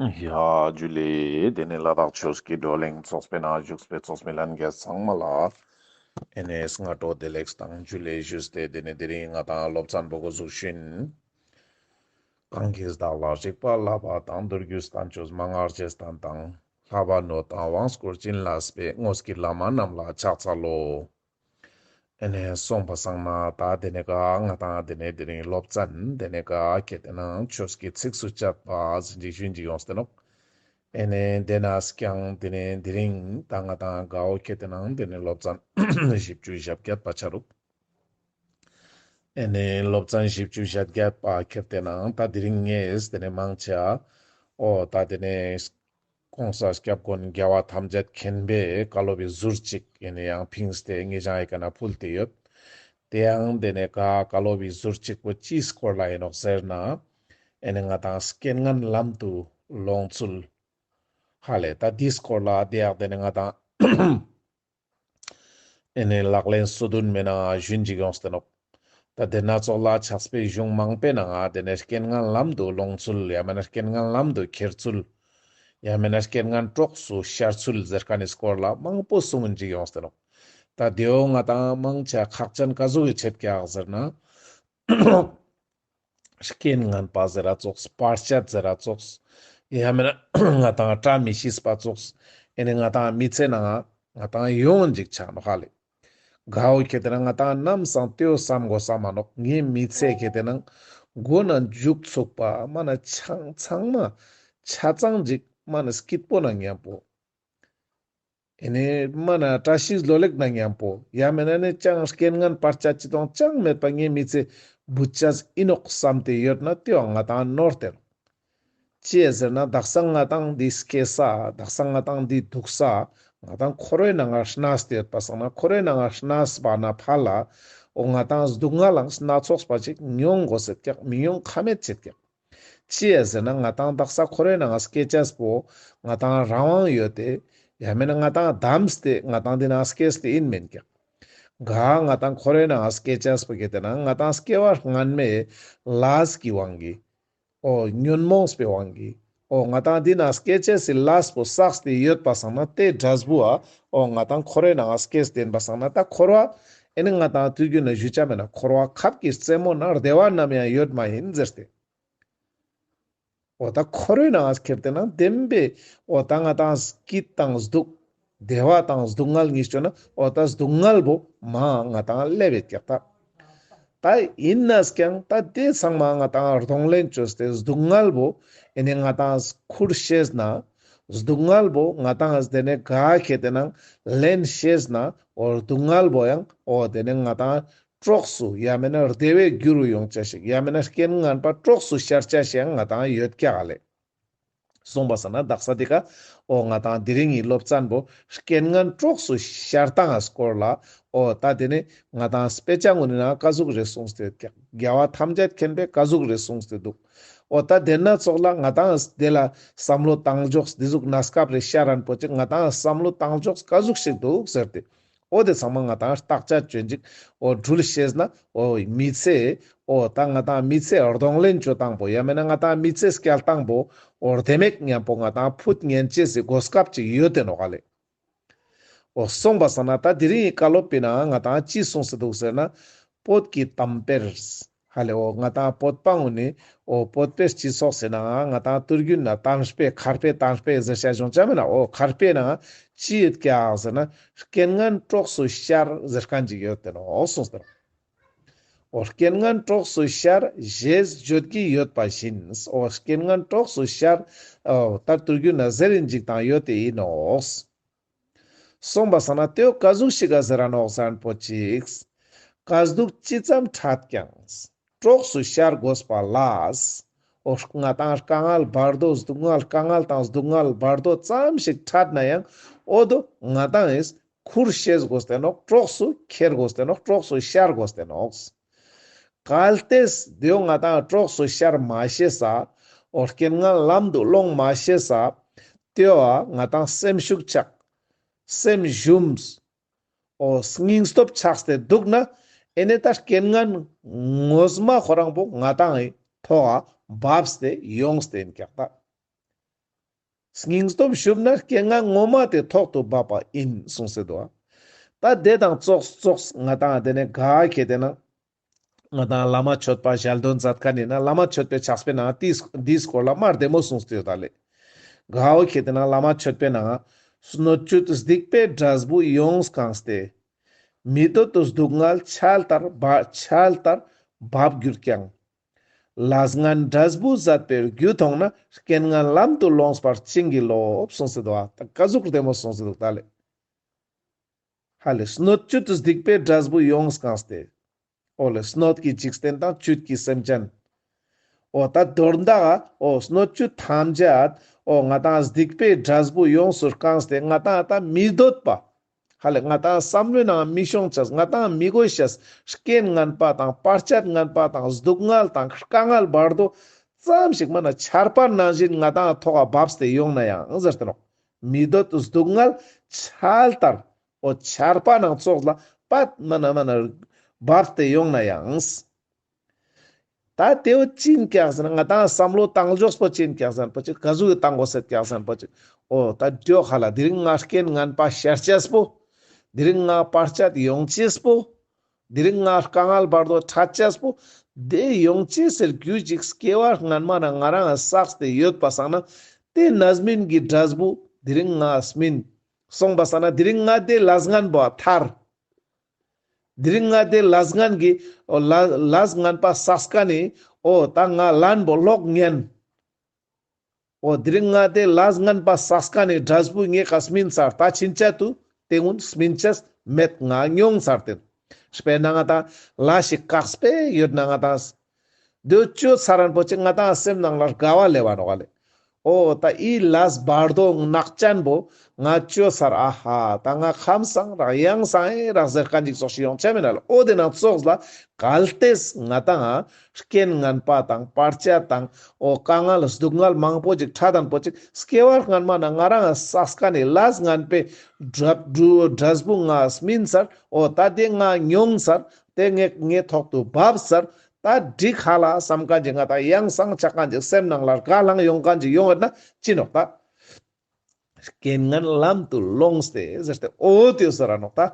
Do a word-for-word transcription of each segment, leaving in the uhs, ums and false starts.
ཡ་ཇུ་ལེ། དེ་ནས་ལ་དྭགས་ཆོས་ཀྱི་བགྲོ་གླེང་ཚོགས་པའི་ནང་བཞུགས་པའི་ཚོགས་མི་ལྷན་རྒྱས་ཚང་མ་ལ་ཨེ་ནས་སྔ་དྲོ་བདེ་ལེགས་དང་ཇུ་ལེ་ཞུས་ཏེ། དེ་ནས་དེ་རིང་ང་དང་སློབ་ཚན་པོ་འགོ་ཚུགས་ཤིན། གང་གིས་བདག་ལ་རིག་པ་བསླབ་པ་དང་། མདོ་རྒྱུད་བསྟན་བཅོས་མན་ངག་རྗེས་བསྟན་དང་། ལྷག་པར་ནོད་དང་དབང་བསྐུར་བྱིན་བརླབས་པའི། དངོས་ཀྱི་བླ་མ་རྣམས་ལ་ཕྱག་འཚལ་ལོ། ཨེ་ནས་སོང་པ་སང་ན་ད་དེ་ནས་ཀ་ང་དང་དེ་ནས་དེ་རིང་སློབ་ཚན་དེ་ནས་ཀ་ཁེ་ཏེ་ནང་ཆོས་ཀྱི་ཚིགས་སུ་བཅད་པ་ཟིན་ཅིག་ཞུན་ཅིག་ཡོངས་ཏེ་ནོག། ཨེ་ནས་དེ་ནས་ཀྱང་དེ་ནས་དེ་རིང་ད་ང་དང་གའོ་ཁེ་ཏེ་ནང་དེ་ནས་སློབ་ཚན་བཞི་བཅུ་ཞེ་བརྒྱད་པ་ཆ་རུག། ཨེ་ནས་སློབ་ཚན་བཞི་བཅུ་ཞེ་བརྒྱད་པ་ཁེ་ཏེ་ནང་ད་དེ་རིང་ངས་དེ་ནས་མང་ཆེ་ཨོ་ད་དེ་ནས་གོང་ས་སྐྱབས་མགོན་རྒྱལ་བ་ཐམས་ཅད་མཁྱེན་པའི་བཀའ་སློབ་པའི་ཟུར་ཅིག་ཨེ་ནས་ཡང་ཕིངས་ཏེ་ངེད་ཅག་གི་ཀ་ན་ཕུལ་ཏེ་ཡོད། དེ་ཡང་དེ་ནས་ཀ་བཀའ་སློབ་པའི་ཟུར་ཅིག་པོ་ཅིའི་སྐོར་ལ་ཡིན་ནོག་ཟེར་ན། ཨེ་ནས་ང་དང་རྐྱེན་ངན་ལམ་དུ་ལོངས་ཚུལ། ཧ་ལེ་ད་དེའི་སྐོར་ལ་དེ་ཡག་དེ་ནས་ང་དང་ཨེ་ནས་ལག་ལེན་སོ་བདུན་མའི་ནང་ཞུན་ཅིག་ཡོངས་ཏེ་ནོག། ད་དེ་སྣ་ཚོགས་ལ་ཆགས་པའི་གཞུང་མང་པོའི་ནང་ང་དེ་ནས་རྐྱེན་ངན་ལམ་དུ་ལོངས་ཚུལ། ཡང་མེན་ན་རྐྱེན་ངན་ལམ་དུ་ཁྱེར་ཚུལ། ཡང་མེན་ན་རྐྱེན་ངན་གྲོགས་སུ་ཤར་ཚུལ་ཟེར་མཁན་ནི་སྐོར་ལ་མང་པོ་གསུང་ངིན་ཅིག་ཡོངས་ཏེ་ནོག། ད་དེའོ་ང་དང་མང་ཆེ་ཁག་ཅན་ཀ་ཟུག་གི་ཆེད་ཀྱག་ཟེར་ན། རྐྱེན་ངན་པ་ཟེར་ར་ཙོགས། བར་ཆད་ཟེར་ར་ཙོགས། ཡང་མེན་ན་ང་དང་བཀྲ་མི་ཤིས་པ་ཙོགས། ཨེ་ནས་ང་དང་མི་ཚེ་ནང་ང་ང་དང་ཡོང་ཅིག་ཆ་ནོག་ཧ་ལེ། གའོ་ཁེ་ཏེ་ན་ང་དང་ནམ་སང་ལྟོས་བསམ་དགོས་ས་མ་ནོག། ངའི་མི་ཚེ་ཁེ་ཏེ་ན་མགོ་ནས་མཇུག་ཚུགས་པ་མ་ན་ཆ་ཚང་མ་ཆ་ཚང་ཅིག་མ་ན་སྐྱིད་པོ་ནང་མཉམ་པོ། ཨེ་ནས་མ་ན་བཀྲ་ཤིས་ལོ་ལེགས་ནང་མཉམ་པོ། ཡང་མེན་ན་ནི་ཅང་རྐྱེན་ངན་བར་ཆད་ཅི་དང་ཅང་མེད་པ་ངའི་མི་ཚེ་བུད་ཆ་ཨིན་ནོག་བསམ་སྟེ་ཡོད་ན་དེའོ་ང་དང་ནོར་ཏེ་ནོག། ཅིའ་ཟེར་ན་དག་ས་ང་དང་འདི་སྐྱེ་ས། དག་ས་ང་དང་འདི་འདུག་ས། ང་དང་འཁོར་བའི་ནང་ང་གནས་ཏེ་ཡོད་པ་སང་ན་འཁོར་བའི་ནང་ང་གནས་པ་ནས་ཕར་ལ་འོ་ང་དང་སྡུག་བསྔལ་ལའང་སྣ་ཚོགས་པ་ཅིག་མྱོང་དགོས་སེད་ཀྱག། མི་མྱོང་ཁ་མེད་ཆེད་ཀྱག། ཅིའ་ཟེར་ན་ང་དང་དག་ས་འཁོར་བའི་ནང་ང་སྐྱེ་ཅེས་པོ་ང་དང་རང་དབང་ཡོད་དེ། ཡང་མེན་ན་ང་དང་བདམས་ཏེ་ང་དང་འདི་ནང་སྐྱེས་ཏེ་ཨིན་མེན་ཀྱག། ག་ང་དང་འཁོར་བའི་ནང་ང་སྐྱེ་ཅེས་པོ་ཁེ་ཏེ་ན་ང་དང་སྐྱེ་བ་སྔན་མའི་ལས་ཀྱི་དབང་གིས། འོ་ཉོན་མོངས་པའི་དབང་གིས། འོ་ང་དང་འདི་ནང་སྐྱེ་ཅེས་སི་ལས་པོ་བསགས་ཏེ་ཡོད་པ་སང་ན་དེ་འབྲས་བུའ་འོ་ང་དང་འཁོར་བའི་ནང་ང་སྐྱེས་ཏེ་ཨིན་པ་སང་ན་ད་འཁོར་བ་ཨེ་ནི་ང་དང་དུས་རྒྱུན་ན་ཞུ་ཆ་མེད་ན་འཁོར་བ་ཁབ་ཀྱི་རྩེ་མོ་ན་བདེ་བ་ནམ་ཡང་ཡོད་མ་ཡིན་ཟེར་ཏེ། འོ་ད་འཁོར་བའི་ནང་ཁྱེར་ཏེ་ན་བདེན་པའི་འོ་ད་ང་དང་སྐྱིད་དང་སྡུག། བདེ་བ་དང་སྡུག་བསྔལ་གཉིས་བཅོ་ན་འོ་ད་སྡུག་བསྔལ་བོ་མ་ང་དང་སླེབས་ཡོད་ཀྱག་ད། ད་ཡིན་ནས་ཀྱང་ད་དེ་ཚང་མ་ང་དང་གདོང་ལེན་བཅོས་ཏེ་སྡུག་བསྔལ་བོ་ཨེ་ནི་ང་དང་ཁུར་ཤེས་ན། སྡུག་བསྔལ་བོ་ང་དང་དེ་ནས་ག་ཁེ་ཏེ་ན་ལེན་ཤེས་ན་འོ་སྡུག་བསྔལ་བོ་ཡང་འོ་དེ་ནས་ང་དང་གྲོགས་སུ་ཡང་མེན་ན་བདེ་བའི་རྒྱུ་རུ་ཡོང་ཆ་ཞིག་ཡང་མེན་ན་རྐྱེན་ངན་པ་གྲོགས་སུ་ཤར་ཆ་ཞིག་ཡང་ང་དང་ཡོད་ཀྱག་ལེ། སོང་པ་སང་ན་དག་ས་དེ་ཀ་འོ་ང་དང་དེ་རིང་གི་སློབ་ཚན་པོ་རྐྱེན་ངན་གྲོགས་སུ་ཤར་སྟངས་སྐོར་ལ་འོ་ད་དེ་ནི་ང་དང་དཔེ་ཆ་ངོ་ནི་ན་ཀ་ཟུག་རེ་གསུངས་ཏེ་ཡོད་ཀྱག། རྒྱལ་བ་ཐམས་ཅད་མཁྱེན་པས་ཀ་ཟུག་རེ་གསུངས་ཏེ་འདུག། འོ་ད་དེ་ན་ཚོགས་ལ་ང་དང་དེ་ལ་བསམ་བློ་བཏང་ཕྱོགས་དེ་ཟུག་གནས་སྐབས་རེ་ཤར་རན་པོ་ཅིག་ང་དང་བསམ་བློ་བཏང་ཕྱོགས་ཀ་ཟུག་ཞིག་འདུག་ཟེར་ཏེ། འོ་དེ་ཚང་མ་ང་དང་བརྟག་དཔྱད་བཅོ་ཅིག་འོ་འགྲུལ་ཤེས་ན་འོ་མི་ཚེ་འོ་ད་ང་དང་མི་ཚེ་གདོང་ལེན་བཅོ་སྟངས་པོ་ཡང་མེན་ན་ང་དང་མི་ཚེ་སྐྱལ་སྟངས་པོ་འོ་བདེ་མོ་མཉམ་པོ་ང་དང་ཕུད་ཉན་ཅེས་སི་གོ་སྐབས་ཅིག་ཡོད་དེ་ནོག་ལེ། འོ་སོང་པ་སང་ན་ད་དེ་རིང་གི་བཀའ་སློབ་པོའི་ནང་ང་དང་ཅི་གསུངས་སེ་འདུག་ཟེར་ན། བོད་ཀྱི་གཏམ་དཔེར། ཧ་ལེ་འོ་ང་དང་བོད་པ་ངོ་ནི་འོ་བོད་པའི་སྤྱི་ཚོགས་སི་ནང་ང་དང་དུས་རྒྱུན་ན་གཏམ་དཔེ་མཁར་དཔེ་གཏམ་དཔེ་ཟེར་ཤ་ཞུང་ཆ་མེད་ན་འོ་མཁར་དཔེའི་ནང་ཅི་ཡོད་ཀྱག་ཟེར་ན་རྐྱེན་ངན་གྲོགས་སུ་ཤར་ཟེར་མཁན་ཅིག་ཡོད་དེ་ནོག་གསུངས་ཏེ། འོ་རྐྱེན་ངན་གྲོགས་སུ་ཤར་ཞེས་བརྗོད་ཀྱི་ཡོད་པ་བཞིན། འོ་རྐྱེན་ངན་གྲོགས་སུ་ཤར་འོ་ད་དུས་རྒྱུན་ན་ཟེར་རིན་ཅིག་དང་ཡོད་དེ་ཡིན་ནོག། སོང་པ་སང་ན་དེའོ་ཀ་ཟུག་ཞིག་ག་ཟེར་ར་ནོག་ཟེར་ན་པོ་ཅིག། དཀའ་སྡུག་ཅི་ཙམ་འཕྲད་ཀྱང་། གྲོགས་སུ་ཤར་དགོས་པ་ལ། འོ་ང་དང་དཀའ་ངལ་བར་དོ་སྡུག་བསྔལ་དཀའ་ངལ་དང་སྡུག་བསྔལ་བར་དོ་ཙམ་ཞིག་འཕྲད་ན་ཡང་འོ་དོ་ང་དང་ངིས་ཁུར་ཤེས་དགོས་ཏེ་ནོག། གྲོགས་སུ་ཁྱེར་དགོས་ཏེ་ནོག། གྲོགས་སུ་ཤར་དགོས་ཏེ་ནོག། གལ་ཏེ་དེའོ་ང་དང་གྲོགས་སུ་ཤར་མ་ཤེས་ས། འོ་རྐྱེན་ངན་ལམ་དུ་སློང་མ་ཤེས་ས། དེའོ་ང་དང་སེམས་ཤུགས་ཆག། སེམས་ཞུམས། འོ་སྙིང་སྟོབས་ཆགས་ཏེ་འདུག་ན། ཨེ་ནེ་ད་རྐྱེན་ངན་ངོ་མ་ཁོ་རང་པོ་ང་དང་ངི་ཐོག་ག་བབས་ཏེ་ཡོངས་ཏེ་ཨིན་ཀྱག་ད། སྙིང་སྟོབས་ཞུབ་ན་རྐྱེན་ངན་ངོ་མ་དེ་ཐོག་ཏུ་བབ་པ་ཨིན་གསུངས་སེ་འདུག། ད་དེ་དང་ཙོགས་ཙོགས་ང་དང་དེ་ནས་ག་ཁེ་དེ་ན་ང་དང་བླ་མ་མཆོད་པ་ཞལ་འདོན་མཛད་མཁན་ཡིན་ན་བླ་མ་མཆོད་པའི་ཕྱག་དཔེའི་ནང་དེའི་དེའི་སྐོར་ལ་མ་བདེ་མོ་གསུངས་ཏེ་ཡོད་ད་ལེ། ག་ཁེ་དེ་ན་བླ་མ་མཆོད་པའི་ནང་སྣོད་བཅུད་སྡིག་པའི་འབྲས་བུ་ཡོངས་བཀང་སྟེ། མི་འདོད་དུ་སྡུག་བསྔལ་ཆར་ལྟར་བ་ཆར་ལྟར་འབབ་གྱུར་ཀྱང་། ལས་ངན་འབྲས་བུ་ཟད་པའི་རྒྱུ་མཐོང་ན། རྐྱེན་ངན་ལམ་དུ་ལོངས་པར་བྱིན་གྱིས་རློབས་གསུངས་སེ་འདུག་ཨ། ད་ཀ་ཟུག་བདེ་མོ་གསུངས་སེ་འདུག་ད་ལེ། ཧ་ལེ་སྣོད་བཅུད་དུ་སྡིག་པའི་འབྲས་བུ་ཡོངས་བཀང་སྟེ། འོ་ལེ་སྣོད་ཀྱི་འཇིག་རྟེན་དང་བཅུད་ཀྱི་སེམས་ཅན། འོ་ད་མདོར་ན་འོ་སྣོད་བཅུད་ཐམས་ཅད་འོ་ང་དང་སྡིག་པའི་འབྲས་བུ་ཡོངས་སུ་བཀང་སྟེ་ང་དང་ད་མི་འདོད་པ། ཧ་ལེ་ང་དང་བསམ་བློའི་ནང་མི་ཤོང་ཅེས་ང་དང་མི་དགོས་ཤེས་རྐྱེན་ངན་པ་དང་བར་ཆད་ངན་པ་དང་སྡུག་བསྔལ་དང་དཀའ་ངལ་བར་དོ་ཙམ་ཞིག་མ་ན་ཆར་པ་ནང་བཞིན་ང་དང་ཐོག་ག་བབས་ཏེ་ཡོང་ན་ཡང་ཟེར་ཏེ་ནོག། མི་འདོད་དུ་སྡུག་བསྔལ་ཆར་ལྟར་འོ་ཆར་པ་ནང་ཙོགས་ལ་པད་མ་ན་མ་ན་བབས་ཏེ་ཡོང་ན་ཡང་། ད་དེ་བོ་ཅི་ཡིན་ཀྱག་ཟེར་ན་ང་དང་བསམ་བློ་བཏང་ཕྱོགས་པོ་ཅི་ཡིན་ཀྱག་ཟེར་ན་པོ་ཅིག་ག་ཟུག་གི་བཏང་དགོས་ཟེར་ཀྱག་ཟེར་ན་པོ་ཅིག། འོ་ད་འདོད་ཁ་ལ་དེ་རིང་ང་རྐྱེན་ངན་པ་ཤར་ཅེས་པོ། དེ་རིང་ང་བར་ཆད་ཡོང་ཅེས་པོ། དེ་རིང་ང་དཀའ་ངལ་བར་དོ་ཕྲད་ཅེས་པོ། དེ་ཡོང་ཅེས་ཟེར་རྒྱུ་ཅིག་སྐྱེ་བ་སྔན་མ་ན་ང་རང་ང་བསགས་ཏེ་ཡོད་པ་སང་ན། དེ་རྣམ་སྨིན་གྱི་འབྲས་བུ་དེ་རིང་ང་སྨིན། སོང་པ་སང་ན་དེ་རིང་ང་དེ་ལས་ངན་པོ་ཐར། དེ་རིང་ང་དེ་ལས་ངན་གྱི་འོ་ལ་ལས་ངན་པ་བསགས་མཁན་ནི་འོ་ད་ང་ལན་པོ་ལོག་ཉན། འོ་དེ་རིང་ང་དེ་ལས་ངན་པ་བསགས་མཁན་ནི་འབྲས་བུ་ངའི་ཀ་སྨིན་ཚར། ད་ཕྱིན་ཆད་དུ་དེ་ཀུན་སྨིན་ཅེས་མེད། ང་མྱོང་ཚར་ཏེ། དཔེར་ན་ང་དང་ལས་ཤིག་བཀག་སྤེ་ཡོད་ན་ང་དང་དེ་བོ་ཅོ་ཚར་རན་པོ་ཅིག་ང་དང་སེམས་ནང་ལ་དགའ་བ་སླེབ་བ་ནོག་ལེ། འོ་ད་འི་ལས་བར་དོ་ནག་ཅན་པོ་ང་ཅོ་ཚར། ཨ་ཧ་ད་ང་ཁམས་སངས་རག་ཡང་སངས་ཨེ་རག་ཟེར་མཁན་ཅིག་ཙོགས་ཤིག་ཡོང་ཅེས་མེད་ན་ལེ། འོ་དེ་ནང་ཙོགས་ལ་གལ་ཏེ་ང་དང་རྐྱེན་ངན་པ་དང་བར་ཆད་དང་འོ་དཀའ་ངལ་སྡུག་བསྔལ་མང་པོ་ཅིག་ཕྲད་དན་པོ་ཅིག་སྐྱེ་བ་སྔན་མ་ན་ང་རང་བསགས་མཁན་ནི་ལས་ངན་པའི་འབྲས་འབྲས་བུ་ང་སྨིན་ཚར། འོ་ད་དེ་ང་མྱོང་ཚར། དེ་ངའི་ངའི་ཐོག་ཏུ་བབས་ཚར། ད་འགྲིག་ཧ་ལ་བསམ་མཁན་ཅིག་ང་དང་ཡང་སངས་ཆགས་མཁན་ཅིག་སེམས་ནང་ལ་དགའ་ལྷང་ཡོང་མཁན་ཅིག་ཡོང་ཡོད་ན་ཅི་ནོག་ད། རྐྱེན་ངན་ལམ་དུ་ལོངས་ཏེ་ཟེར་ཏེ་འོ་དེ་ཟེར་ར་ནོག་ད།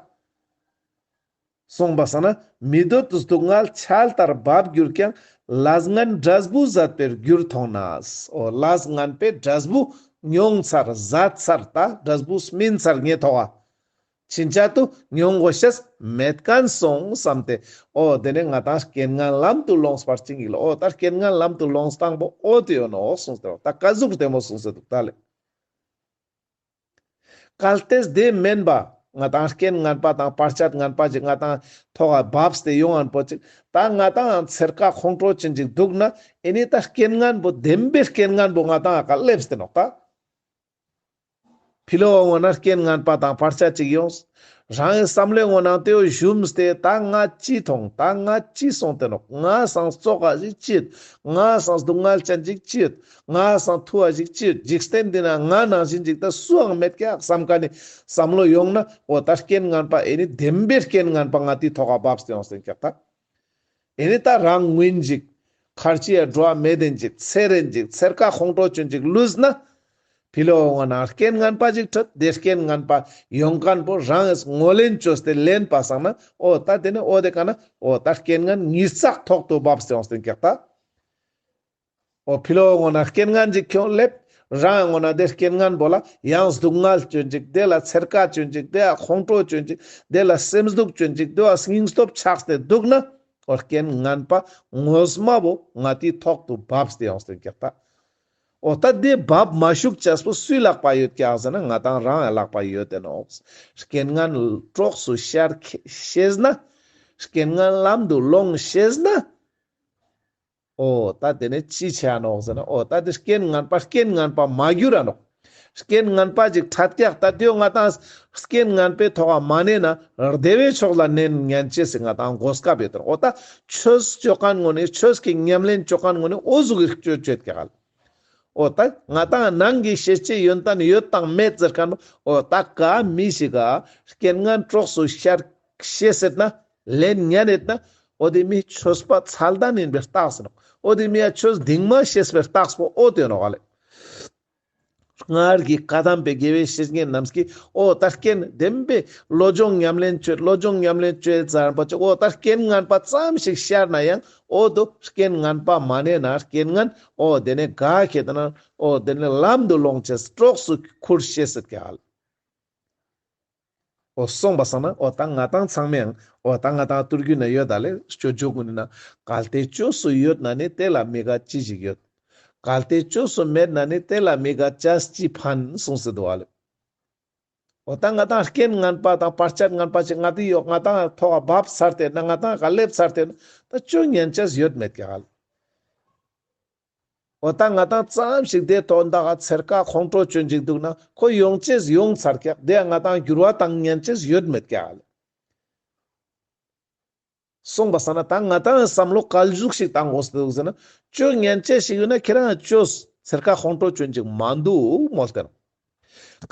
སོང་པ་སང་ན་མི་འདོད་དུ་སྡུག་བསྔལ་ཆར་ལྟར་འབབ་གྱུར་ཀྱང་། ལས་ངན་འབྲས་བུ་ཟད་པའི་རྒྱུར་མཐོང་ན། འོ་ལས་ངན་པའི་འབྲས་བུ་མྱོང་ཚར་ཟད་ཚར། ད་འབྲས་བུ་སྨིན་ཚར་ངའི་ཐོག་ག། ཕྱིན་ཆད་དུ་མྱོང་དགོས་ཤེས་མེད་མཁན་སོང་བསམ་སྟེ། འོ་དེ་ནས་ང་དང་རྐྱེན་ངན་ལམ་དུ་ལོངས་པར་བྱིན་གྱིས་རློབས། འོ་ད་རྐྱེན་ངན་ལམ་དུ་ལོངས་སྟངས་པོ་འོ་དེ་ཡོད་ནོག་གསུངས་ཏེ། ད་ཀ་ཟུག་བདེ་མོ་གསུངས་ཏེ་འདུག་ད་ལེ། གལ་ཏེ་དེ་མེན་པ་ང་དང་རྐྱེན་ངན་པ་དང་བར་ཆད་ངན་པ་ཅིག་ང་དང་ཐོག་ག་བབས་ཏེ་ཡོང་ངན་པོ་ཅིག། ད་ང་དང་ཚེར་ཀ་ཁོང་ཁྲོ་ཅན་ཅིག་འདུག་ན་ཨེ་ནི་ད་རྐྱེན་ངན་པོ་བདེན་པའི་རྐྱེན་ངན་པོ་ང་དང་ཀ་སླེབས་ཏེ་ནོག་ད། ཕི་ལོ་ངོ་ན་རྐྱེན་ངན་པ་དང་བར་ཆད་ཅིག་ཡོངས། རང་གི་བསམ་བློའི་ངོ་ནང་དེ་བོ་ཞུམས་ཏེ་ད་ང་ཅི་མཐོང་ད་ང་ཅི་སོང་སྟེ་ནོག། ང་སང་བཙོག་ག་ཞིག་ཅི་ཡོད། ང་སང་སྡུག་བསྔལ་ཅན་ཞིག་ཅི་ཡོད། ང་སང་ཐུ་བ་ཞིག་ཅི་ཡོད། འཇིག་རྟེན་འདི་ན་ང་ནང་བཞིན་ཞིག་ད་སུའང་མེད་ཀྱག་བསམ་མཁན་ནི་བསམ་བློ་ཡོང་ན་འོ་ད་རྐྱེན་ངན་པ་ཨེ་ནི་བདེན་པའི་རྐྱེན་ངན་པ་ང་དེའི་ཐོག་ག་བབས་ཏེ་ཡོངས་ཏེ་ཀྱག་ད། ཨེ་ནི་ད་རང་ངུན་ཅིག། ཁར་ཅི་ཡ་འགྲོ་བ་མེད་དེན་ཅིག། ཚེ་རིང་ཅིག། ཚེར་ཀ་ཁོང་ཁྲོ་ཅན་ཅིག་ལུས་ན། ཕི་ལོ་ངོ་ན་རྐྱེན་ངན་པ་ཅིག་ཁྲིད་དེ་རྐྱེན་ངན་པ་ཡོང་མཁན་པོ་རང་ངོས་ལེན་བཅོས་ཏེ་ལེན་པ་སང་ན་འོ་ད་དེ་ནི་འོ་དེ་ཀ་ན་འོ་ད་རྐྱེན་ངན་ཉིས་བརྩེགས་ཐོག་ཏུ་བབས་ཏེ་ཡོངས་ཏེ་ཀྱག་ད། འོ་ཕི་ལོ་ངོ་ན་རྐྱེན་ངན་ཅིག་ཁྱོང་སླེབས། རང་ངོ་ན་དེ་རྐྱེན་ངན་པོ་ལ་ཡང་སྡུག་བསྔལ་ཅན་ཅིག། དེ་ལ་ཚེར་ཀ་ཅན་ཅིག། དེ་ལ་ཁོང་ཁྲོ་ཅན་ཅིག། དེ་ལ་སེམས་སྡུག་ཅན་ཅིག། དེ་ལ་སྙིང་སྟོབས་ཆགས་ཏེ་འདུག་ན། འོ་རྐྱེན་ངན་པ་ངོས་མ་བོ་ང་དེའི་ཐོག་ཏུ་བབས་ཏེ་ཡོངས་ཏེ་ཀྱག་ད། འོ་ད་དེ་བབ་མ་ཤུགས་ཅེས་པོ་སུའི་ལག་པ་ཡོད་ཀྱག་ཟེར་ན་ང་དང་རང་ལག་པ་ཡོད་དེ་ནོག། རྐྱེན་ངན་གྲོགས་སུ་ཤར་ཤེས་ན། རྐྱེན་ངན་ལམ་དུ་ལོངས་ཤེས་ན། འོ་ད་དེ་ནས་ཅི་བྱ་ནོག་ཟེར་ན། འོ་ད་དེ་རྐྱེན་ངན་པ་རྐྱེན་ངན་པ་མ་གྱུར་ར་ནོག། རྐྱེན་ངན་པ་ཅིག་ཕྲད་ཀྱག་ད་དེ་ང་དང་རྐྱེན་ངན་པའི་ཐོག་ག་མ་གནས་ན་བདེ་བའི་ཕྱོགས་ལ་གནས་ཉན་ཅེས་སི་ང་དང་གོ་སྐབས་ཡོད་དེ་ནོག། འོ་ད་ཆོས་ཅོ་མཁན་ངོ་ནས་ཆོས་ཀྱི་ཉམས་ལེན་ཅོ་མཁན་ངོ་ནས་འོ་ཟུག་གི་སྤྱོད་ཅོ་ཡོད་ཀྱག་ལེ། འོ་ད་ང་དང་ནང་གི་ཤེས་བྱའི་ཡོན་ཏན་ཡོད་དང་མེད་ཟེར་མཁན་པོ་འོ་ད་ག་མི་ཞིག་ག་རྐྱེན་ངན་གྲོགས་སུ་ཤར་ཤེས་ཟེར་ན། ལན་ཉན་ཡོད་ན། འོ་དེ་མི་ཆོས་པ་མཚན་ལྡན་ཡིན་པའི་རྟགས་ཡིན་ནོག། འོ་དེ་མི་ཡ་ཆོས་གཏིང་མ་ཤེས་པའི་རྟགས་པོ་འོ་དེ་ཡིན་ནོག་ལེ། སྔར་གྱི་བཀའ་གདམས་པའི་དགེ་བའི་བཤེས་གཉེན་རྣམས་ཀྱིས་འོ་ད་རྐྱེན་བདེན་པའི་བློ་སྦྱོང་ཉམས་ལེན་བཅོས་བློ་སྦྱོང་ཉམས་ལེན་བཅོས་ཙམ་པ་ཅིག་འོ་ད་རྐྱེན་ངན་པ་ཙམ་ཞིག་ཤར་ན་ཡང་འོ་དོ་རྐྱེན་ངན་པ་མ་ནེ་ན་རྐྱེན་ངན་འོ་དེ་ནེ་ག་ཁེ་ཏེ་ན་འོ་དེ་ནེ་ལམ་དུ་སློང་ཅེས་གྲོགས་སུ་ཁུར་ཤེས་སེད་ཀྱག་ལེ། འོ་སོང་པ་སང་ན་འོ་ད་ང་ཏང་ཚང་མའང་འོ་ད་ང་ཏང་ཐུར་རྒྱུད་ན་ཡོད་ད་ལེ་སྤྱོད་འཇུག་གུན་ན་གལ་ཏེ་བཅོས་སུ་ཡོད་ན་ནི་དེ་ལ་མི་དགའ་ཅི་ཞིག་ཡོད། གལ་ཏེ་བཅོས་སུ་མེད་ན་ནི་དེ་ལ་མི་དགའ་ཅེས་ཅི་ཕན་གསུངས་སེ་འདུག་ལེ། འོ་ད་ང་ཏང་རྐྱེན་ངན་པ་དང་བར་ཆད་ངན་པ་ཅིག་ང་ཏི་ཡོག་ང་ཏང་ཐོག་བབས་ཚར་ཏེ་ན་ང་ཏང་ག་སླེབས་ཚར་ཏེ་ན་ད་བཅོ་ཉན་ཅེས་ཡོད་མེད་ཀྱག་ལེ། འོ་ད་ང་ཏང་ཙམ་ཞིག་དེ་དོན་དག་ག་ཚེར་ཀ་ཁོང་ཁྲོ་ཅོན་ཅིག་འདུག་ན་ཁོ་ཡོང་ཅེས་ཡོང་ཚར་ཀྱག་དེ་ང་ཏང་འགྱུར་བ་བཏང་ཉན་ཅེས་ཡོད་མེད་ཀྱག་ལེ། སོང་པ་སང་ན་ད་ང་ཏང་བསམ་བློ་ག་ཟུག་ཞིག་བཏང་དགོས་འདུག་ཟེར་ན་བཅོ་ཉན་ཅེས་ཞིག་ཡོད་ན་ཁྱེད་རང་བཅོས་ཚེར་ཀ་ཁོང་ཁྲོ་ཅོན་ཅིག་མ་འདུག་མོལ་ཏེ་ནོག་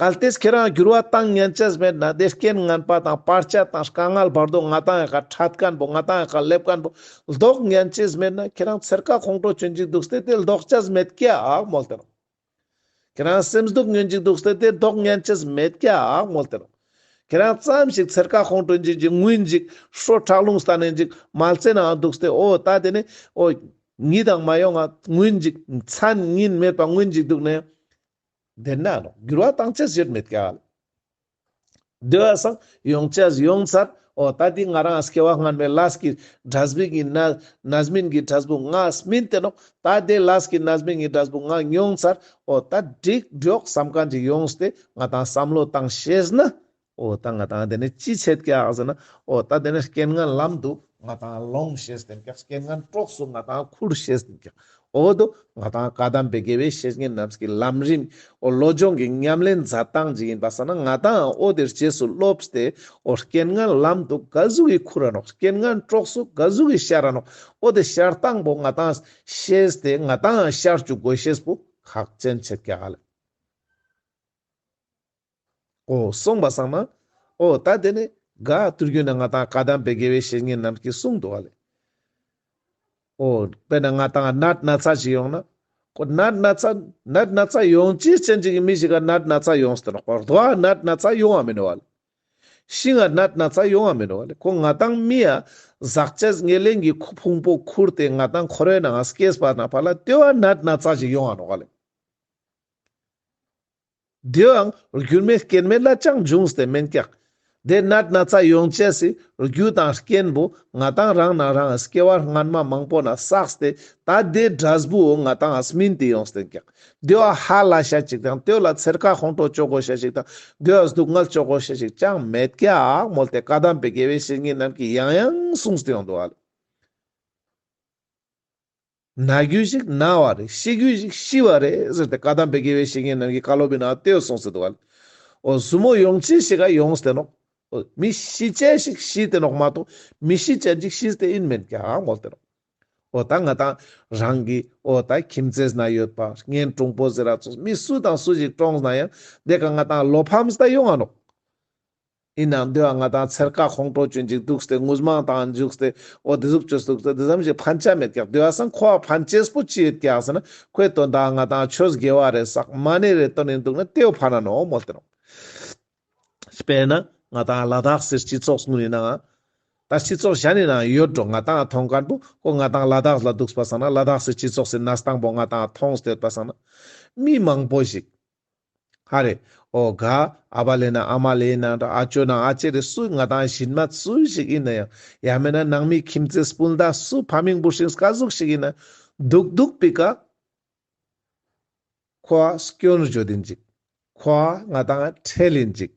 གལ་ཏེ་ཁྱེད་རང་འགྱུར་བ་བཏང་ཉན་ཅེས་མེད་ན་དེ་རྐྱེན་ངན་པ་དང་བར་ཆད་དང་དཀའ་ངལ་བར་དོ་ང་ཏང་ཡ་ཁ་འཕྲད་མཁན་པོ་ང་ཏང་ཡ་ཁ་སླེབས་མཁན་པོ་ལྡོག་ཉན་ཅེས་མེད་ན་ཁྱེད་རང་ཚེར་ཀ་ཁོང་ཁྲོ་ཅོན་ཅིག་འདུག་སྟེ་དེ་ལྡོག་ཅེས་མེད་ཀྱག་མོལ་ཏེ་ནོག་ཁྱེད་རང་སེམས་སྡུག་ཉོན་ཅིག་འདུག་སྟེ་དེ་ལྡོག་ཉན་ཅེས་མེད་ཀྱག་མོལ་ཏེ་ནོག་ཁྱེད་རང་ཙམ་ཞིག་ཚེར་ཀ་ཁོང་ཁྲོ་ཅོན་ཅིག་ཅིག་ངུན་ཅིག་ཧྲོ་ཁྲག་རླུང་སྟན་ནན་ཅིག་མལ་ཆེ་ནང་འདུག་སྟེ་འོ་ད་དེ་ནི་འོ་ཉི་དང་མ་ཡོང་ང་ངུན་ཅིག་མཚན་ཉིན་མེད་པ་ངུན་ཅིག་འདུག་ནས། དེ་ན་ནོག་འགྱུར་བ་བཏང་ཅེས་ཡོད་མེད་ཀྱག་ལེ། དེ་བ་སང་ཡོང་ཅེས་ཡོང་ཚར། འོ་ད་དེ་ང་རང་སྐྱེ་བ་སྔན་མའི་ལས་ཀྱི་འབྲས་བུ་ཡིན་ན་རྣམ་སྨིན་གྱི་འབྲས་བུ་ང་སྨིན་ཏེ་ནོག་ད་དེ་ལས་ཀྱི་རྣམ་སྨིན་གྱི་འབྲས་བུ་ང་མྱོང་ཚར། འོ་ད་འགྲིག་འགྲོག་བསམ་མཁན་ཅིག་ཡོངས་ཏེ་ང་ཏང་བསམ་བློ་བཏང་ཤེས་ན། འོ་ད་ང་ཏང་དེ་ནི་ཅི་ཆེད་ཀྱག་ཟེར་ན། འོ་ད་དེ་ནི་རྐྱེན་ངན་ལམ་དུ་ང་ཏང་ལོང་ཤེས་ཏེ་ཀྱག་རྐྱེན་ངན་གྲོགས་སུ་ང་ཏང་ཁུར་ཤེས་ཏེ་ཀྱག་འོ་དོ་ང་ཏང་བཀའ་གདམས་པའི་དགེ་བའི་བཤེས་གཉེན་རྣམས་ཀྱི་ལམ་རིམ་འོ་བློ་སྦྱོང་གི་ཉམས་ལེན་མཛད་སྟངས་ཅིག་ཡིན་པ་སང་ན་ང་ཏང་འོ་དེ་རྗེས་སུ་སློབས་ཏེ་འོ་རྐྱེན་ངན་ལམ་དུ་ག་ཟུག་གི་ཁུར་ར་ནོག་རྐྱེན་ངན་གྲོགས་སུ་ག་ཟུག་གི་ཤར་ར་ནོག་འོ་དེ་ཤར་སྟངས་པོ་ང་ཏང་ཤེས་ཏེ་ང་ཏང་ཤར་བཅུག་དགོས་ཤེས་པོ་ཁག་ཅན་ཆེད་ཀྱག་ལེ། འོ་སོང་པ་སང་ན། འོ་ད་དེ་ནི་ག་ཐུར་རྒྱུད་ན་ང་ཏང་བཀའ་གདམས་པའི་དགེ་བའི་བཤེས་གཉེན་རྣམས་ཀྱིས་གསུངས་འདུག་ག་ལེ། འོ་དཔེར་ན་ང་ཏང་ནད་ན་ཚ་ཞིག་ཡོང་ན། ཁོ་ནད་ན་ཚ་ནད་ན་ཚ་ཡོང་ཅེས་ཅན་ཅིག་གི་མི་ཞིག་ག་ནད་ན་ཚ་ཡོངས་ཏེ་ནོག་པ། རྡོ་བ་ནད་ན་ཚ་ཡོང་བ་མིན་ནོག་ག་ལེ། ཤིང་ང་ནད་ན་ཚ་ཡོང་བ་མིན་ནོག་ག་ལེ། ཁོ་ང་ཏང་མི་ཡ་ཟག་བཅས་ཉེར་ལེན་གྱི་ཁུ་ཕུང་པོ་ཁུར་ཏེ་ང་ཏང་འཁོར་བའི་ནང་སྐྱེས་པ་ན་ཕ་ལ་དེ་བ་ནད་ན་ཚ་ཞིག་ཡོང་བ་ནོག་ག་ལེ། དེའང་རྒྱུ་མེད་རྐྱེན་མེད་ལ་ཅང་འབྱུང་སྟེ་མེན་ཀྱག་དེ་ནད་ན་ཚ་ཡོང་ཅེས་སི་རྒྱུ་དང་རྐྱེན་པོ་ང་ཏང་རང་ན་རང་སྐྱེ་བ་སྔན་མ་མང་པོ་ན་བསགས་ཏེ་ད་དེ་འབྲས་བུ་ང་ཏང་སྨིན་ཏེ་ཡོངས་ཏེ་ཀྱག་དེ་བ་ཧ་ལས་ཤ་ཅིག་དང་དེ་བ་ལ་ཚེར་ཁ་ཁོང་ཁྲོ་ཅོ་དགོས་ཤ་ཅིག་དང་དེ་བ་སྡུག་བསྔལ་ཅོ་དགོས་ཤ་ཅིག་ཅང་མེད་ཀྱག་མོལ་ཏེ་བཀའ་གདམས་པའི་དགེ་བའི་བཤེས་གཉེན་རྣམས་ཀྱིས་ཡང་ཡང་གསུངས་ཏེ་ཡོང་འདུག་ག་ལེ། ན་རྒྱུ་ཞིག་ན་བ་རེད། ཤི་རྒྱུ་ཞིག་ཤི་བ་རེད་ཟེར་ཏེ་བཀའ་གདམས་པའི་དགེ་བའི་བཤེས་གཉེན་རྣམས་ཀྱིས་བཀའ་སློབ་པའི་ནང་དེ་གསུངས་ཏེ་འདུག་ག་ལེ། འོ་ཟུར་མོ་ཡོང་ཅེས་ཞིག་ག་ཡོངས་ཏེ་ནོག་འོ་མི་ཤི་ཅེས་ཞིག་ཤི་སྟེ་ནོག་མ་གཏོགས་མི་ཤི་ཅེས་ཞིག་ཤི་སྟེ་ཡིན་མེན་ཀྱག་མོལ་ཏེ་ནོག་འོ་ད་ང་ཏང་རང་གི་འོ་ད་ཁྱིམ་མཚེས་ན་ཡོད་པ་གཉེན་དྲུང་པོ་ཟེར་ར་ཚོགས་མི་སུ་དང་སུ་ཞིག་གྲོངས་ན་ཡང་དེ་ཀ་ང་ཏང་བློ་ཕམ་ས་ཡོང་ང་ནོག་ཡིན་ནའང་དེ་བ་ང་ཏང་ཚེར་ཁ་ཁོང་ཁྲོ་ཅོན་ཅིག་འདུག་སྟེ་ངུ་མང་བཏང་འཇུག་སྟེ་འོ་དེ་ཟུག་ཅོས་འདུག་སྟེ་དེ་ཙམ་ཞིག་ཕན་ཆ་མེད་ཀྱག་དེ་བ་སང་ཁོ་བ་ཕན་ཅེས་པོ་ཅི་ཡོད་ཀྱག་ཟེར་ན་ཁོའི་དོན་དག་ང་ཏང་ཆོས་དགེ་བ་རེ་བསགས་མ་ཎི་རེ་བཏོན་ཡིན་འདུག་ན་དེ་བ་ཕན་ན་ནོག་མོལ་ཏེ་ནོག་དཔེར་ན་ང་ཏང་ལ་དྭགས་སི་སྤྱི་ཚོགས་ངུ་ནི་ནང་ད་སྤྱི་ཚོགས་གཞན་ནི་ནང་ཡོད་འགྲོ་ང་ཏང་མཐོང་མཁན་པོ་ཁོ་ང་ཏང་ལ་དྭགས་ལ་འདུག་པ་སང་ན་ལ་དྭགས་སི་སྤྱི་ཚོགས་སི་གནས་སྟངས་པོ་ང་ཏང་མཐོང་སྟེ་ཡོད་པ་སང་ན་མི་མང་པོ་ཞིག་ཧ་རེ། འོ་ག་ཨ་བ་ལེ་ན་ཨ་མ་ལེ་ན་འདྲ་ཨ་ཅོ་ན་ཨ་ཅེ་རེ་སུ་ང་ཏང་ཞིན་མ་སུ་ཞིག་ཡིན་ན་ཡང་ཡང་མེད་ན་ནང་མི་ཁྱིམ་མཚེས་སྤུན་ཟླ་སུ་ཕ་མིང་བུ་སྲིང་ག་ཟུག་ཞིག་ཡིན་ན་འདུག་འདུག་པའི་ཀ་ཁོ་བ་སྐྱོན་བརྗོད་ཡིན་ཅིག་ཁོ་བ་ང་ཏང་ཁྲེལ་ཡིན་ཅིག་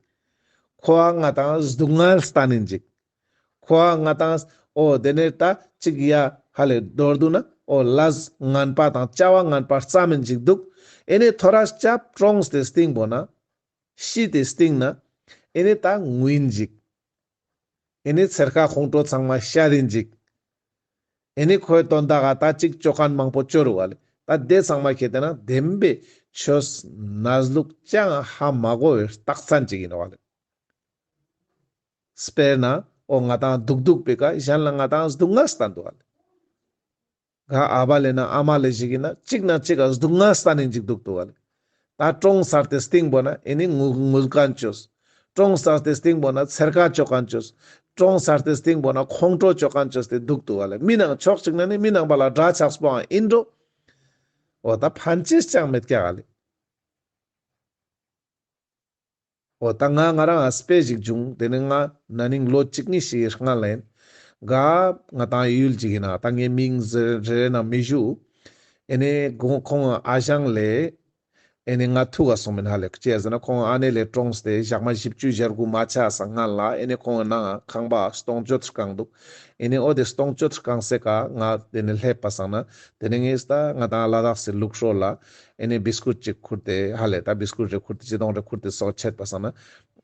ཁོ་བ་ང་ཏང་སྡུག་བསྔལ་སྟན་ཡིན་ཅིག་ཁོ་བ་ང་ཏང་འོ་དེ་ནས་ད་ཅིག་ཡ་ཧ་ལས་མདོར་བསྡུ་ན་འོ་ལས་ངན་པ་དང་བྱ་བ་ངན་པ་བརྩམས་ཡིན་ཅིག་འདུག་ཨེ་ནས་ཐོ་རས་ཅབ་གྲོངས་ཏེ་སྟིང་པོ་ན་ཤི་སྟེ་སྟིང་ན་ཨེ་ནས་ད་ངུ་ཡིན་ཅིག་ཨེ་ནས་ཚེར་ཁ་ཁོང་ཁྲོ་ཚང་མ་ཤར་ཡིན་ཅིག་ཨེ་ནས་ཁོའི་དོན་དག་ག་ད་ཅིག་ཅོ་མཁན་མང་པོ་ཅོ་རུ་བ་ལེ། ད་དེ་ཚང་མ་ཁྱེད་དེ་ན་བདེན་པའི་ཆོས་གནས་ལུགས་ཅང་ཧ་མ་གོ་བའི་རྟགས་མཚན་ཅིག་ཡིན་བ་ལེ། དཔེར་ན་འོ་ང་ཏང་སྡུག་སྡུག་པའི་ཀ་གཞན་ལ་ང་ཏང་སྡུག་བསྔལ་སྟན་འདུག་བ་ལེ། ག་ཨ་བ་ལེ་ན་ཨ་མ་ལེ་ཞིག་ཡིན་ན་གཅིག་ན་གཅིག་ག་སྡུག་བསྔལ་སྟན་ཡིན་ཅིག་འདུག་འདུག་བ་ལེ། ད་གྲོངས་ཚར་ཏེ་སྟིང་པོ་ན་ཨེ་ནི་ངུ་ངུ་མཁན་ཅོས། གྲོངས་ཚར་ཏེ་སྟིང་པོ་ན་འཚེར་ཁ་ཅོ་མཁན་ཅོས་ཏེ། གྲོངས་ཚར་ཏེ་སྟིང་པོ་ན་ཁོང་ཁྲོ་ཅོ་མཁན་ཅོས་ཏེ་འདུག་འདུག་ག་ལེ། མི་ནང་ཕྱོགས་གཅིག་ན་ནི་མི་ནང་པ་ལ་དགྲ་ཆགས་པོའང་ཨིན་འགྲོ། འོ་ད་ཕན་ཅེས་ཅང་མེད་ཀྱག་ག་ལེ། འོ་ད་ང་ང་རང་ང་དཔེ་ཞིག་བྱུང་། དེ་ནི་ང་ན་ནིང་ལོ་གཅིག་གཉིས་ཤིག་སྔ་ལ་ཡིན། ག་ང་ཏང་ཡུལ་ཅིག་ཡིན་ན་ད་ངའི་མིང་ཟེར་རེ་རེ་ན་མི་ཞུ། ཨེ་ནི་ཁོང་ཁོང་ཨ་ཞང་ལེ། ཨེ་ནི་ང་ཐུག་ག་སོང་མིན་ཧ་ལེ། ཅི་ཟེར་ན་ཁོང་ཨ་ནེ་ལེ་གྲོངས་ཏེ་ཞག་མ་བཞི་བཅུ་ཞེ་དགུ་མ་ཆ་ས་སྔ་ལ་ཨེ་ནི་ཁོང་ནང་ཁང་པ་སྟོང་མཆོད་བསྐང་འདུག་ཨེ་ནི་འོ་དེ་སྟོང་མཆོད་བསྐང་སེ་ཀ་ང་དེ་ནི་སླེབས་པ་སང་ན། དེ་ནི་ངས་ད་ང་ཏང་ལ་དྭགས་སི་ལུགས་སྲོལ་ལ་ཨེ་ནི་བིས་ཀུད་ཅིག་ཁུར་ཏེ་ཧ་ལེ། ད་བིས་ཀུད་རེ་ཁུར་ཏེ་ཅི་དོང་རེ་ཁུར་ཏེ་སོགས་ཆད་པ་སང་ན།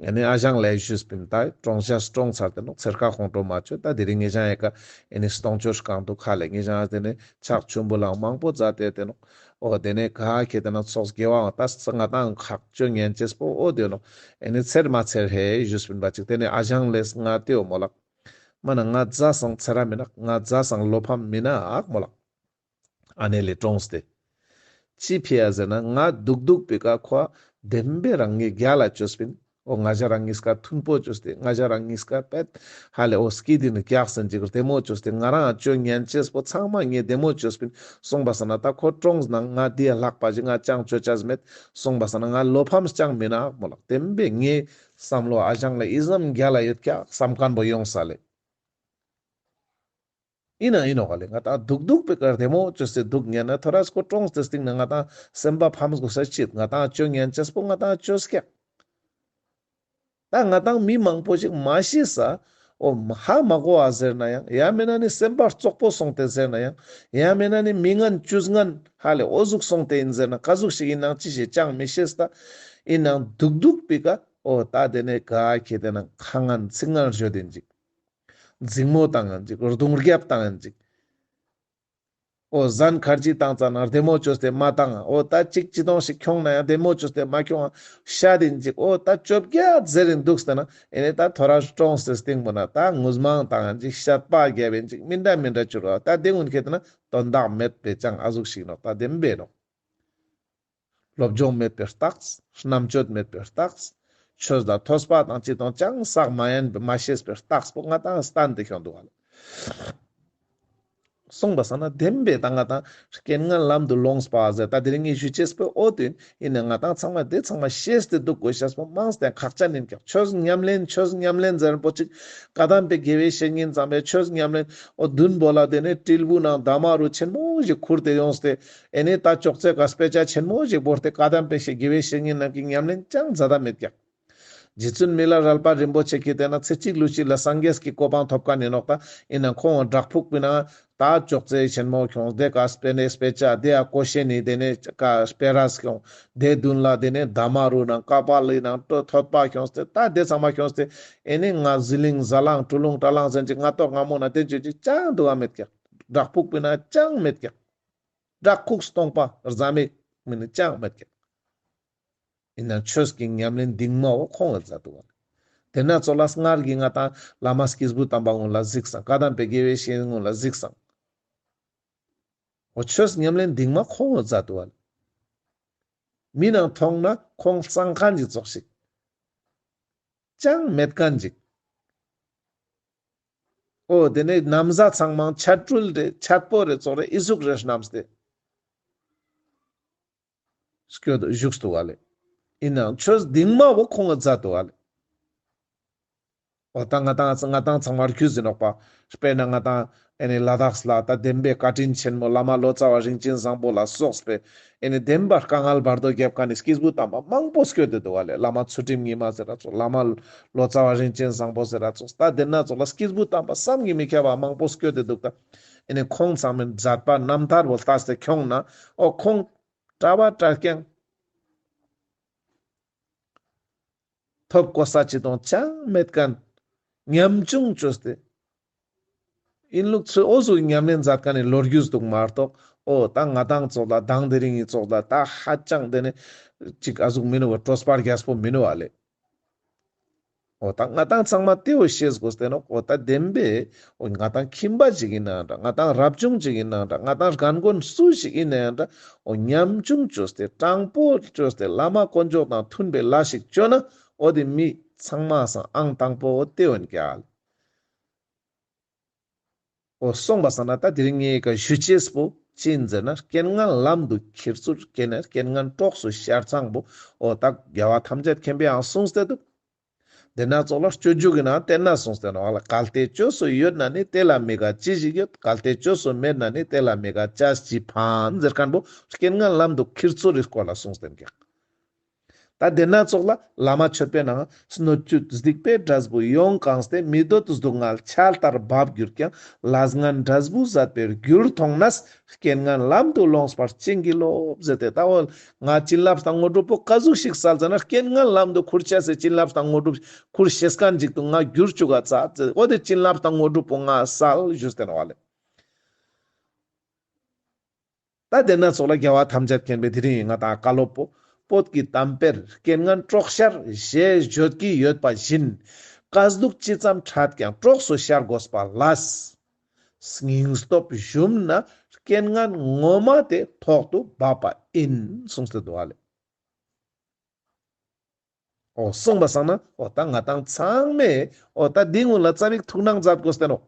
ཨེ་ནི་ཨ་ཞང་ལེ་ཞུས་པིན། ད་གྲོངས་ཤ་གྲོངས་ཚར་ཏེ་ནོག་འཚེར་ཁ་ཁོང་ཁྲོ་མ་ཅོས། ད་དེ་རིང་ངེ་ཞང་ཡེ་ཀ་ཨེ་ནི་སྟོང་མཆོད་བསྐང་འདུག་ཧ་ལེ། ངེ་ཞང་དེ་ནི་ཕྱག་མཆོད་འབུལ་ལའང་མང་པོ་མཛད་དེ་དེ་ནོག་འོ་དེ་ནས་ག་ཁེ་དེ་ན་ཚོགས་དགེ་བའང་ད་ང་ཏང་ཁག་ཅོ་ཉན་ཅེས་པོ་འོ་དེ་ནོག་ཨེ་ནི་འཚེར་མ་འཚེར་ཧེ་ཞུས་པིན་པ་ཅིག་དེ་ནས་ཨ་ཞང་ལེས་ང་ཏེའོ་མོ་ལགས། མ་ན་ང་ཛ་སང་འཚེར་ར་མི་ནག་ང་ཛ་སང་བློ་ཕམ་མི་ནག་མོ་ལགས། ཨ་ནེ་ལེ་གྲོངས་ཏེ། ཅི་ཕི་ཡ་ཟེར་ན་ང་འདུག་འདུག་པའི་ཀ་ཁོ་བདེན་པའི་རང་ངི་རྒྱ་ལ་ཅོས་པིན། འོ་ང་ཞ་རང་ངིས་ཀ་མཐུན་པོ་ཅོས་ཏེ། ང་ཞ་རང་ངིས་ཀ་པད་ཧ་ལེ་འོ་སྐྱིད་དེ་ནི་ཀྱག་སེན་ཅིག་བདེ་མོ་ཅོས་ཏེ། ང་རང་ཅོ་ཉན་ཅེས་པོ་ཚང་མ་ངས་བདེ་མོ་ཅོས་པིན། སོང་པ་སང་ན་ད་ཁོ་གྲོངས་ན་ང་དེ་ལྷག་པ་ཞིག་ང་ཅང་ཅོ་ཅེས་མེད། སོང་པ་སང་ན་ང་བློ་ཕམ་ཅང་མི་ནག་མོ་ལགས། བདེན་པའི་ངའི་བསམ་བློ་ཨ་ཞང་ལེ་ཨི་ཙམ་རྒྱ་ལ་ཡོད་ཀྱག་བསམ་མཁན་པོ་ཡོང་ས་ལེ། ཨིན་ན་ཨིན་ནོག་ག་ལེ། ང་ཏང་འདུག་འདུག་པའི་ཀ་བདེ་མོ་ཅོས་ཏེ་འདུག་ཉན་ན་ཐོ་རས་ཁོ་གྲོངས་ཏེ་སྟིང་ན་ང་ཏང་སེམས་པ་ཕམ་དགོས་ས་ཅི། ང་ཏང་ཅོ་ཉན་ཅེས་པོ་ང་ཏང་ཅོས་ཀྱག་ད་ང་ཏང་མི་མང་པོ་ཞིག་མ་ཤེས་ས། འོ་ཧ་མ་གོ་བ་ཟེར་ན་ཡང་། ཡང་མེད་ན་ནི་སེམས་པ་བཙོག་པོ་སོང་སྟེ་ཟེར་ན་ཡང་། ཡང་མེད་ན་ནི་མི་ངན་ཅུས་ངན་ཧ་ལེ་འོ་ཟུག་སོང་སྟེ་ཡིན་ཟེར་ན། ག་ཟུག་ཞིག་ཡིན་ནང་ཅི་ཞིག་ཅང་མི་ཤེས་ད། ཡིན་ནང་འདུག་འདུག་པའི་ཀ་འོ་ད་དེ་ནས་ག་ཁེ་དེ་ན་ཁ་ངན་ཚིག་ངན་ཞོ་དེན་ཅིག་འཛིང་མོ་བཏང་ཡིན་ཅིག་རྡུང་རྒྱབ་བཏང་ཡིན་ཅིག་འོ་ཟན་ཁར་ཇི་བཏང་ཙ་ན་བདེ་མོ་ཅོས་ཏེ་མ་བཏང་། འོ་ད་ཅིག་ཅི་དོང་ཞིག་ཁྱོང་ན་ཡང་བདེ་མོ་ཅོས་ཏེ་མ་ཁྱོང་། ཤ་དེན་ཅིག་འོ་ད་ཅོ་བརྒྱད་ཟེར་རིན་འདུག་སྟེ་ན། ཨེ་ནི་ད་ཐོ་རས་གྲོངས་ཏེ་སྟིང་པོ་ན་ད་ངུ་མང་བཏང་ཡིན་ཅིག་བཤད་པ་རྒྱབ་ཡིན་ཅིག་མི་འདྲ་མི་འདྲ་ཅོ་ར། ད་དེ་ཀུན་ཁེ་དེ་ན་དོན་དག་མེད་པའི་ཅང་ཨ་ཟུག་ཞིག་ནོག་ད་བདེན་པའི་ནོག་སློབ་སྦྱོང་མེད་པའི་རྟགས། རྣམ་དཔྱོད་མེད་པའི་རྟགས། ཆོས་ལ་ཐོས་པ་དང་ཅི་དང་ཅང་བསགས་མ་ཡིན་པའི་མ་ཤེས་པའི་རྟགས་པོ་ང་ཏང་སྟན་ཏེ་ཁྱོང་འདུག་ག་ལེ། སོང་པ་སང་ན་བདེན་པའི་ད་ང་ཏང་རྐྱེན་ངན་ལམ་དུ་ལོངས་པ་ཟེར། ད་དེ་རིང་ངས་ཞུ་ཅེས་པོ་འོ་དེ་ཡིན། ཡིན་ན་ང་ཏང་ཚང་མ་དེ་ཚང་མ་ཤེས་ཏེ་འདུག་དགོས་ཤེས་པོ་མང་སྟེ་ཁག་ཅན་ཡིན་ཀྱག་ཆོས་ཉམས་ལེན་ཆོས་ཉམས་ལེན་ཟེར་པོ་ཅིག་བཀའ་གདམས་པའི་དགེ་བའི་བཤེས་གཉེན་ཚང་མས་ཆོས་ཉམས་ལེན་འོ་བདུན་པོ་ལ་དེ་ནས་དྲིལ་བུ་ནང་འདབ་མ་རུ་ཆེན་མོ་ཞིག་ཁུར་ཏེ་ཡོངས་ཏེ། ཨེ་ནི་ད་ཅོག་ཙེ་ཀ་དཔེ་ཆ་ཆེན་མོ་ཞིག་བོར་ཏེ་བཀའ་གདམས་པའི་ཞེས་དགེ་བའི་བཤེས་གཉེན་རྣམས་ཀྱི་ཉམས་ལེན་ཅང་མཛད་ད་མེད་ཀྱག་རྗེ་བཙུན་མི་ལ་རས་པ་རིན་པོ་ཆེ་གིས་བལྟས་ན་ཚེ་གཅིག་ལུས་གཅིག་ལ་སངས་རྒྱས་ཀྱི་གོ་འཕང་ཐོབ་མཁན་ཡིན་ནོག་ད་ཡིན་ན་ཁོང་བྲག་ཕུག་པའི་ནང་ད་ཅོག་ཙེ་ཆེན་མོ་ཁྱོངས། དེ་ཀ་དཔེ་ནས་དཔེ་ཆ་དེ་ཡ་ཀོ་ཤེ་ནི་དེ་ནས་ཀ་དཔེ་རས་ཁྱོངས། དེ་བདུན་ལ་དེ་ནས་འདབ་མ་རུ་ནང་ཀ་པཱ་ལི་ནང་ཐོད་པ་ཁྱོངས་ཏེ་ད་དེ་ཚང་མ་ཁྱོངས་ཏེ་ཨེ་ནི་ང་ཟི་ལིང་ཟ་ལང་ཀྲུ་ལུང་ཀྲ་ལང་ཟེར་ཅིག་ང་ཏོག་ང་མོ་ན་དེ་ཅོ་ཅིག་ཅང་འདུག་ག་མེད་ཀྱག་བྲག་ཕུག་པའི་ནང་ཅང་མེད་ཀྱག་བྲག་ཕུག་སྟོང་པ་རྫ་མེད་མིན་ནི་ཅང་མེད་ཀྱག་ཡིན་ནའང་ཆོས་ཀྱི་ཉམས་ལེན་གདིང་མ་བོ་ཁོང་གིས་མཛད་འདུག་ག་དེ་ན་ཙོགས་ལ་སྔར་གྱི་ང་ཏང་བླ་མ་སྐྱེས་བུ་དམ་པ་ཀུན་ལ་གཟིགས་སང་། བཀའ་གདམས་པའི་དགེ་བའི་བཤེས་གཉེན་ཀུན་ལ་གཟིགས་སང་། འོ་ཆོས་ཉམས་ལེན་གདིང་མ་ཁོང་གིས་མཛད་འདུག་ག་མི་ནང་མཐོང་ན་ཁོང་གཙང་མཁན་ཅིག་ཙོགས་ཤིག་ཅང་མེད་མཁན་ཅིག་འོ་དེ་ནས་ན་བཟའ་ཚང་མ་ཆད་སྤྲུལ་རེ་ཆད་པོ་རེ་ཙོགས་རེ་ཨི་ཟུག་རེ་བསྣམས་ཏེ་སྐྱོད་བཞུགས་འདུག་ག་ལེ། ཡིན་ནའང་ཆོས་གདིང་མ་བོ་ཁོང་གིས་མཛད་འདུག་ག་ལེ། འོ་ད་ང་ཏང་ང་ཏང་ཚང་མར་རྒྱུས་ཡིན་ནོག་པ། དཔེར་ན་ང་ཏང་ཨེ་ནི་ལ་དྭགས་ལ་ད་བདེན་པའི་བཀའ་དྲིན་ཆེན་མོ་བླ་མ་ལོ་ཙཱ་བ་རིན་ཆེན་བཟང་པོ་ལ་སོགས་པའི་ཨེ་ནི་བདེན་པར་དཀའ་ངལ་བར་དོ་རྒྱབ་མཁན་ནི་སྐྱེས་བུ་དམ་པ་མང་པོ་སྐྱོད་དེ་འདུག་ག་ལེ། བླ་མ་ཚུལ་ཁྲིམས་ཉི་མ་ཟེར་ར་ཙོགས། བླ་མ་ལོ་ཙཱ་བ་རིན་ཆེན་བཟང་པོ་ཟེར་ར་ཙོགས། ད་དེ་ན་ཙོགས་ལ་སྐྱེས་བུ་དམ་པ་བསམ་གྱིས་མི་ཁྱབ་པ་མང་པོ་སྐྱོད་དེ་འདུག་ད་ཨེ་ནི་ཁོང་ཚང་མའི་མཛད་པ་རྣམ་ཐར་བོ་ལྟས་ཏེ་ཁྱོང་ན་འོ་ཁོང་གྲྭ་པ་གྲྭ་རྐྱང་ཐོབ་གོ་ས་ཅི་དང་ཅང་མེད་མཁན་ཉམ་ཆུང་བཅོས་ཏེ། ཡིན་ལུགས་ཚུལ་འོ་ཟུག་ཉམས་ལེན་མཛད་མཁན་ནི་ལོ་རྒྱུས་འདུག་མ་གཏོགས། འོ་ད་ང་ཏང་ཙོགས་ལ་དང་དེ་རིང་ངི་ཙོགས་ལ་ད་ཧ་ཅང་དེ་ནི་ཅིག་ཨ་ཟུག་མིན་ནོ་བ། སྤྲོ་སྤར་རྒྱས་པོ་མིན་ནོ་བ་ལེ། འོ་ད་ང་ཏང་ཚང་མ་དེ་བོ་ཤེས་དགོས་ཏེ་ནོག། འོ་ད་བདེན་པས་འོ་ང་ཏང་ཁྱིམ་པ་ཞིག་ཡིན་ནའང་འདྲ། ང་ཏང་རབ་བྱུང་ཞིག་ཡིན་ནའང་འདྲ། ང་ཏང་རྒན་རྒོན་སུ་ཞིག་ཡིན་ནའང་འདྲ། འོ་ཉམ་ཆུང་བཅོས་ཏེ་དྲང་པོ་བཅོས་ཏེ་བླ་མ་དཀོན་མཆོག་དང་མཐུན་པའི་ལས་ཤིག་བཅོ་ན། འོ་དེ་མི་ཚང་མའི་སང་ཨང་དང་པོ་འོ་དེ་བོ་ཡིན་ཀྱག། འོ་སོང་པ་སང་ན་ད་དེ་རིང་ངའི་ཀ་ཞུ་ཅེས་པོ་ཅི་ཡིན་ཟེར་ན། རྐྱེན་ངན་ལམ་དུ་ཁྱེར་ཚུལ། རྐྱེན་ངན་གྲོགས་སུ་ཤར་ཚང་པོ། འོ་ད་རྒྱལ་བ་ཐམས་ཅད་མཁྱེན་པས་ཡང་གསུངས་ཏེ་འདུག། དེ་ན་ཙོགས་ལ་སྤྱོད་འཇུག་གི་ནང་དེ་ན་གསུངས་ཏེ་ནོག་ལེ། གལ་ཏེ་བཅོས་སུ་ཡོད་ན་ནི། དེ་ལ་མི་དགའ་ཅི་ཞིག་ཡོད། གལ་ཏེ་བཅོས་སུ་མེད་ན་ནི། དེ་ལ་མི་དགའ་ཅི་ཞིག་ཕན་ཟེར་མཁན་པོ་རྐྱེན་ངན་ལམ་དུ་ཁྱེར་ཚུལ་གྱི་སྐོར་ལ་གསུངས་ཏེ་ཀྱག། ད་དེ་ན་ཙོགས་ལ་བླ་མ་མཆོད་པའི་ནང་། སྣོད་བཅུད་སྡིག་པའི་འབྲས་བུ་ཡོངས་གང་སྟེ། མི་འདོད་སྡུག་བསྔལ་ཆར་ལྟར་འབབ་གྱུར་ཀྱང་། ལས་ངན་འབྲས་བུ་ཟད་པའི་རྒྱུར་མཐོང་ནས། རྐྱེན་ངན་ལམ་དུ་ལོངས་པར་བྱིན་གྱིས་རློབས་ཟེར་ཏེ། ད་འོ་ང་བྱིན་རླབས་དང་དངོས་གྲུབ་པོ་ག་ཟུག་ཞིག་སལ་ཟེར་ན། རྐྱེན་ངན་ལམ་དུ་ཁུར་ཆ་སེ་བྱིན་རླབས་དང་དངོས་གྲུབ་ཁུར་ཤེས་མཁན་ཅིག་ཏུ་ང་འགྱུར་བཅུག་ག་ཙ་ཙེ། འོ་དེ་བྱིན་རླབས་དང་དངོས་གྲུབ་པོ་ང་སལ་ཞུས་ཏེ་ནོག་ལེ། ད་དེ་ན་ཙོགས་ལ་རྒྱལ་བ་ཐམས་ཅད་མཁྱེན་པས་དེ་རིང་ང་ཏང་བཀའ་སློབ་པོ། བོད་ཀྱི་གཏམ་དཔེར། རྐྱེན་ངན་གྲོགས་ཤར་ཞེས་བརྗོད་ཀྱི་ཡོད་པ་བཞིན། དཀའ་སྡུག་ཅི་ཙམ་འཕྲད་ཀྱང་གྲོགས་སུ་ཤར་དགོས་པ་ལས། སྙིང་སྟོབས་ཞུམ་ན་རྐྱེན་ངན་ངོ་མ་དེ་ཐོག་ཏུ་བབ་པ་ཡིན་གསུངས་ཏེ་འདུག་ལེ། འོ་སོང་པ་སང་ན་འོ་ད་ང་ཏང་ཚང་མས་འོ་ད་འདི་ཀུན་ལ་ཙ་པིག་ཐུགས་སྣང་མཛད་དགོས་ཏེ་ནོག།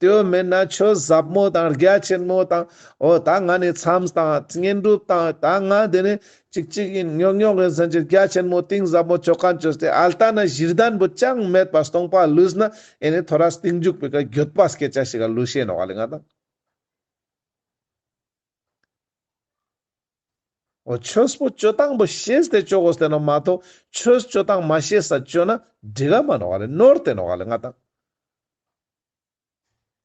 དེ་བོ་མེད་ན་ཆོས་ཟབ་མོ་དང་རྒྱ་ཆེན་མོ་དང་། འོ་ད་ང་ནི་མཚམས་དང་བསྙེན་སྒྲུབ་དང་། ད་ང་དེ་ནི་ཅིག་ཅིག་ཡིན་ཉོག་ཉོག་ཡིན་ཟེར་ཅིག་རྒྱ་ཆེན་མོ་གཏིང་ཟབ་མོ་ཆོ་མཁན་བཅོས་ཏེ། ཨལ་ཏ་ན་གཞི་རྟེན་པོ་ཅང་མེད་པ་སྟོང་པ་ལུས་ན། ཨེ་ནི་ཐོ་རས་གཏིང་འཇུག་པའི་ཀ་འགྱོད་པ་སྐྱེ་ཆ་ཞིག་ག་ལུས་ཤེས་ནོག་ལེ་ང་ཏང་། འོ་ཆོས་པོ་བཅོ་སྟངས་པོ་ཤེས་ཏེ་བཅོ་དགོས་ཏེ་ནོག་མ་གཏོགས། ཆོས་བཅོ་སྟངས་མ་ཤེས་ས་བཅོ་ན་འགྲིག་ག་མ་ནོག་ལེ། ནོར་ཏེ་ནོག་ལེ་ང་ཏང་།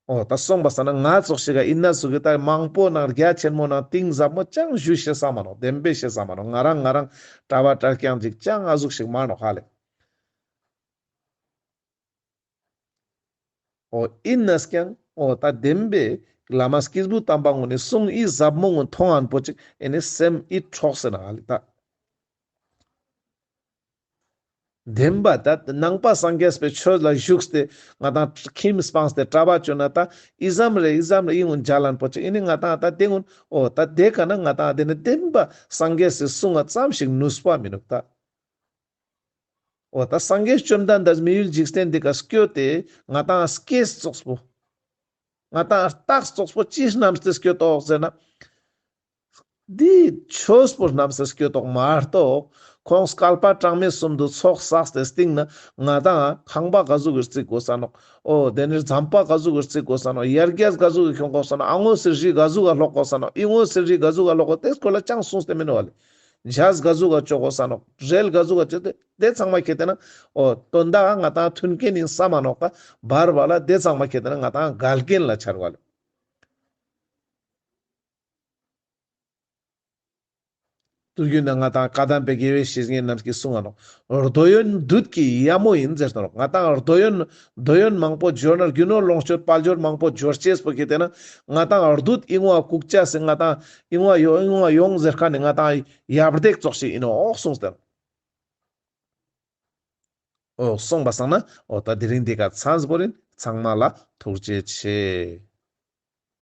འོ་ད་སོང་པ་སང་ན་ང་ཙོགས་ཤིག་ག་ཡིན་ན་ཟུག་གི་ད་མང་པོ་ནང་རྒྱ་ཆེན་མོ་ནང་གཏིང་ཟབ་མོ་ཅང་ཞུ་ཤེས་ས་མ་ནོག། བདེན་པའི་ཤེས་ས་མ་ནོག། ང་རང་ང་རང་གྲྭ་པ་གྲྭ་རྐྱང་ཅིག་ཅང་ཨ་ཟུག་ཤིག་མ་ནོག་ཧ་ལེ། འོ་ཡིན་ན་ཀྱང་འོ་ད་བདེན་པའི་བླ་མ་སྐྱེས་བུ་དམ་པ་ཀུན་ནི་གསུང་ཡིད་ཟབ་མོ་ཀུན་མཐོང་ཨན་པོ་ཅིག་ཨེ་ནི་སེམས་ཡིད་འཕྲོག་ཟེར་ན་ཧ་ལེ་ད། བདེན་པ་ད་ནང་པ་སངས་རྒྱས་པའི་ཆོས་ལ་ཞུགས་ཏེ་ང་ཏང་ཁྱིམ་སྤངས་ཏེ་གྲྭ་པ་བཅོ་ན་ད་ཨི་ཙམ་རེ་ཨི་ཙམ་རེ་ཨི་ཀུན་མཇལ་ལན་པོ་ཅིག་ཨེ་ནི་ང་ཏང་ད་དེ་ཀུན་འོ་ད་དེ་ཀ་ན་ང་ཏང་དེ་ནི་བདེན་པ་སངས་རྒྱས་སི་གསུང་ང་ཙམ་ཞིག་ནུས་པ་མི་ནུག་ད། འོ་ད་སངས་རྒྱས་བཅོམ་ལྡན་འདས་མི་ཡུལ་འཇིག་རྟེན་འདི་ཀ་སྐྱོད་དེ་ང་ཏང་སྐྱེས་ཙོགས་པོ། ང་ཏང་རྟགས་ཙོགས་པོ་ཅི་རྣམས་ཏེ་སྐྱོད་དོག་ཟེར་ན། འདི་ཆོས་པོ་རྣམས་སུ་སྐྱོད་དོག་མ་གཏོགས། ཁོང་བསྐལ་པ་གྲངས་མེད་གསུམ་དུ་ཚོགས་བསགས་ཏེ་སྟིང་ན་ང་ཏང་ཁང་པ་ག་ཟུག་གི་རྩིག་དགོས་ས་ནོག། འོ་དེ་ནི་རྫམ་པ་ག་ཟུག་གི་རྩིག་དགོས་ས་ནོག། ཡར་རྒྱས་ག་ཟུག་གི་ཁྱོང་དགོས་ས་ནོག། ཨ་ངོས་སི་རི་ག་ཟུག་ག་ལོག་དགོས་ས་ནོག། ཨི་ངོས་སི་རི་ག་ཟུག་ག་ལོག་དགོས། དེ་སྐོར་ལ་ཅང་གསུངས་ཏེ་མི་ནུག་པ་ལེ། ཇ་ག་ཟུག་ག་བཅོ་དགོས་ས་ནོག། རིལ་ག་ཟུག་ག་བཅོ་དེ་དེ་ཚང་མ་ཁྱེར་ཏེ་ན་འོ་དོན་དག་ང་ཏང་མཐུན་རྐྱེན་ཡིན་ས་མ་ནོག། ད་བར་བར་ལ་དེ་ཚང་མ་ཁྱེར་ཏེ་ན་ང་ཏང་འགལ་རྐྱེན་ལ་ཆ་རུག་པ་ལེ། དུས་རྒྱུན་ན་ང་ཏང་བཀའ་གདམས་པའི་དགེ་བའི་བཤེས་གཉེན་རྣམས་ཀྱིས་གསུང་ང་ནོག། འདོད་ཡོན་བདུད་ཀྱི་གཡབ་མོ་ཡིན་ཟེར་ཏེ་ནོག། ང་ཏང་འདོད་ཡོན་འདོད་ཡོན་མང་པོ་འབྱོར་ན། རྒྱུ་ནོར་ལོངས་སྤྱོད་དཔལ་འབྱོར་མང་པོ་འབྱོར་ཅེས་པོ་ཁྱེར་ཏེ་ན་ང་ཏང་བདུད་ཨི་ངོ་ཨ་ཀུག་ཅ་སེ་ང་ཏང་ཨི་ངོ་ཨ་ཡོང་ཨི་ངོ་ཨ་ཡོང་ཟེར་མཁན་ནི་ང་ཏང་ཡབ་རྡེག་ཙོགས་ཤིག་ཡིན་ནོག་གསུངས་ཏེ་ནོག། འོ་སོང་པ་སང་ན་འོ་ད་དེ་རིང་འདི་ཀ་ཚང་བོ་ཡིན། ཚང་མ་ལ་ཐུགས་རྗེ་ཆེ།